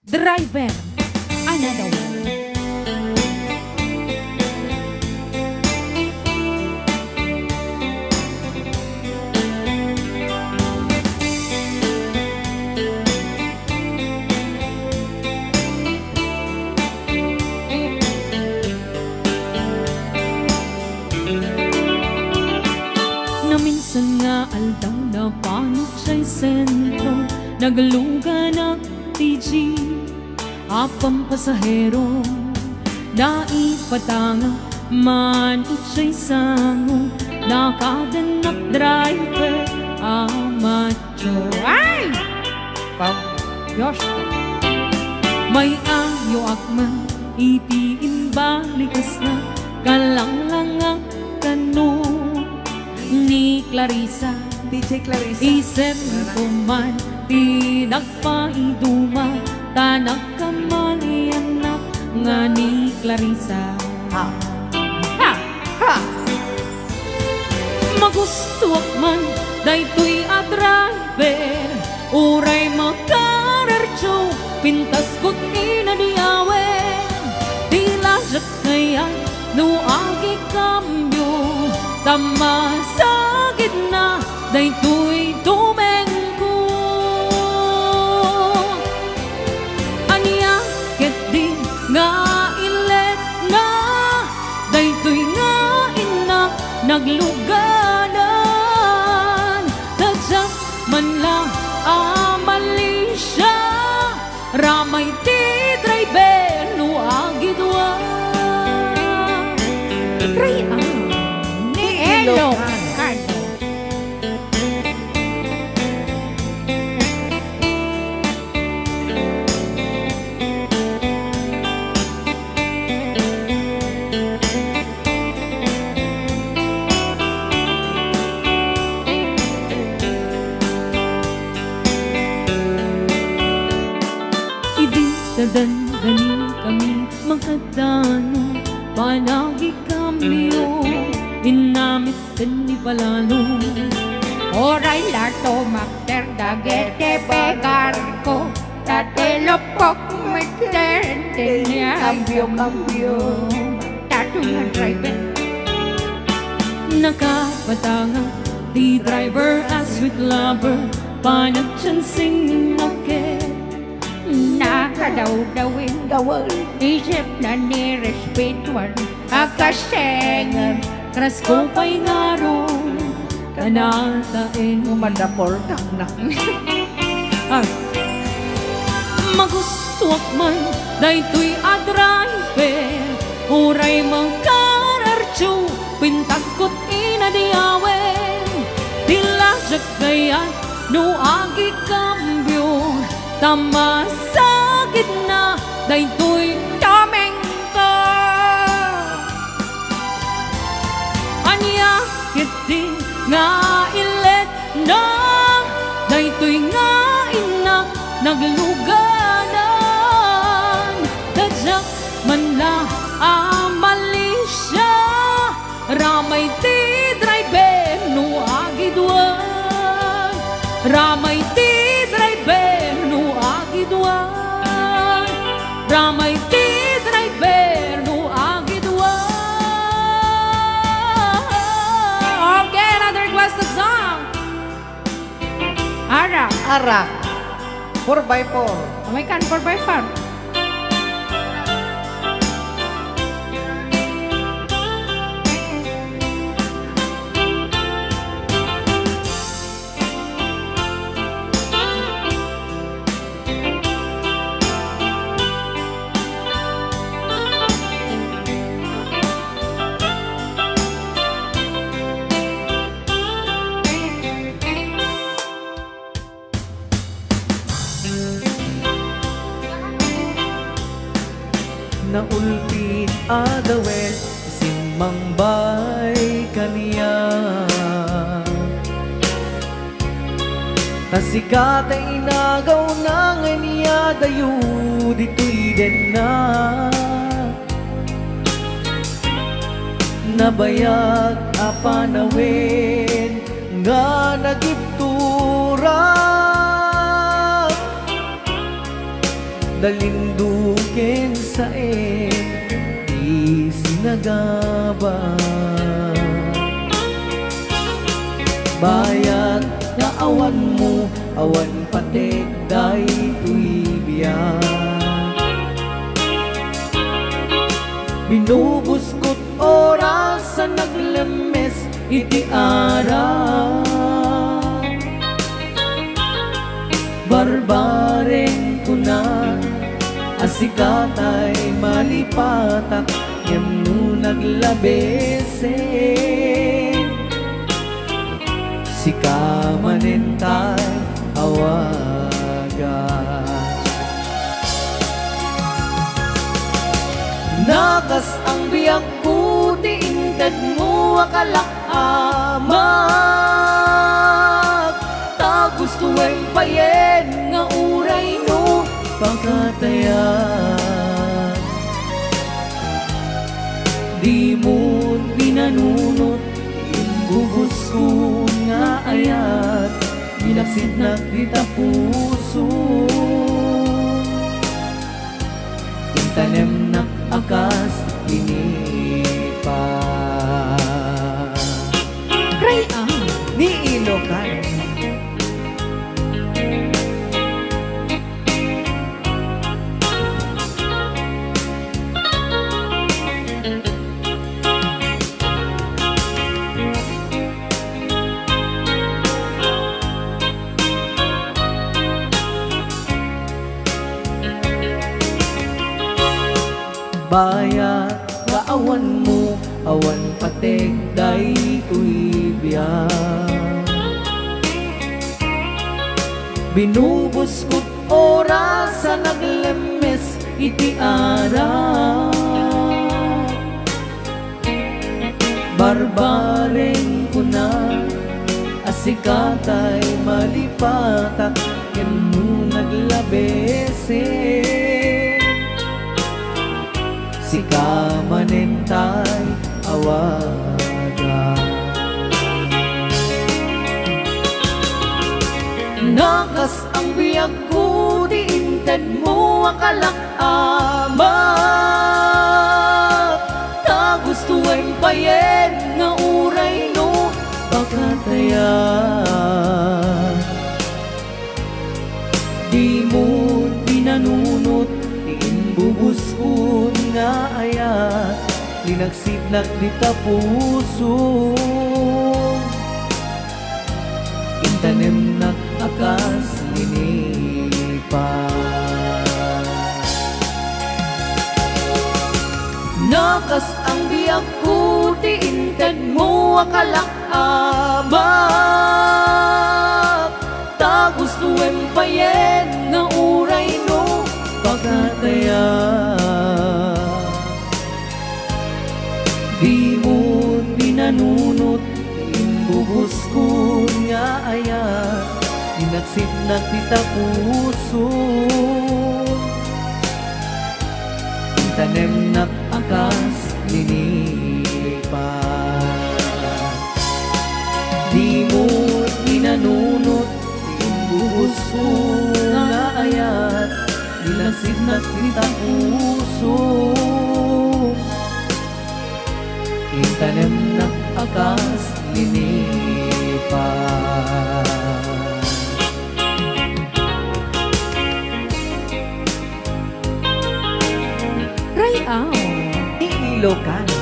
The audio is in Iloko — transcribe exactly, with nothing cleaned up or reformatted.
Driver, another one. Naminsan nga aldaw, napanik jay sentro, nagluganak ti jeep a pampasahero. Naipatangak man ijay sango, nakadennak driver a macho. Ay! Pam- Diyos. May-ayoak man iti imbalikasna, kalanglangak kano ni Clarissa. D J Clarissa. Isip ko man ti nagpaiduma, ta nagkamaliannak nga ni Clarissa. Ha. Ha. Ha. Magustuak man daytoy a driver, uray makararcho, pintas ket inadiawen. Ti lajek kayat no agikambio, ta masagidna daytoy tumengko. Ania ketdi nga iletna daytoy nga innak nagluganan, ta diak man la a malisia. Ramay ti driver no agidua. Ray-am ni Ilocano. Idi dadandanikami, makadano panagikambio, inamit ken ni Palalo. Uray la tumakder dagiti begarko, ta ti lupok met ti niambio-ambio. Tato nga driver. Nakapatangak ti driver a sweet lover, panagchansingnak ket. Nakadawdawin. Dawin. Isipna ni respetuan. Akaseng. Krasko pay ngarud, kanataeng. Umadapor takna. Ah. Magustuak man daytoy a driver, uray mangkararcho, pintas ket inadiawen. Ti lajek kayat no agikambio, ta masagidna daytoy tumengko. Ania ketdi nga iletna daytoy nga innak nagluganan, ta diak man la a malisia. Ramay ti driver no agiduan. Ramay ti driver no agiduan. Ramay ti driver no agiduan. Okay, another requested song. Arak. Arak. Four by four. Amoy kan four by four. Naulpit a dawet, simmangbay kaniak. Ta sika ti inagawna nga inyadayo ditoy denna. Nabayag a panawen nga nagibturak. Nalindog ken saen ti sinagaba. Bayat nga awanmo, awan pateg daytoy biag. Binubuskot oras a naglemmes iti arak. Barbareng kuna a sika tay malipatak, ngem no naglabesen, sika manen tay awagan. Nakas ang biagko ti intedmo a kalak-, Amak, ta gustoem payen nga uray no pakatayan. Dimon pinanunot ti imbubuskon nga ayat, binaksitnak dita puso. Intanemnak a kas linipa. Ray-am ni Ilocano. Bayat nga awanmo, awan pateg daytoy biag. Binubuskot oras a naglemmes iti arak. Barbareng kuna a sika tay malipatak, ken no naglabesen, sika manen tay awagan. Nakas ang biagko ti intedmo a kalak-, Amak, ta gustoem payen nga uray no pakatayan. Dimon pinanunot ti imbubuskon nga ayat, linaksitnak dita puso. Intanemnak a kas linipa. Nakas ang biagko ti intedmo a kalak-amak, ta gustoem payen nga uray no pakatayan. Dimon pinanunot ti imbubuskon nga ayat, linaksitnak dita puso. Intanemnak a kas linipa. Dimon pinanunot ti imbubuskon nga ayat, linaksitnak dita puso. Intanemnak a kas linipa. Ray-am ni Ilocano.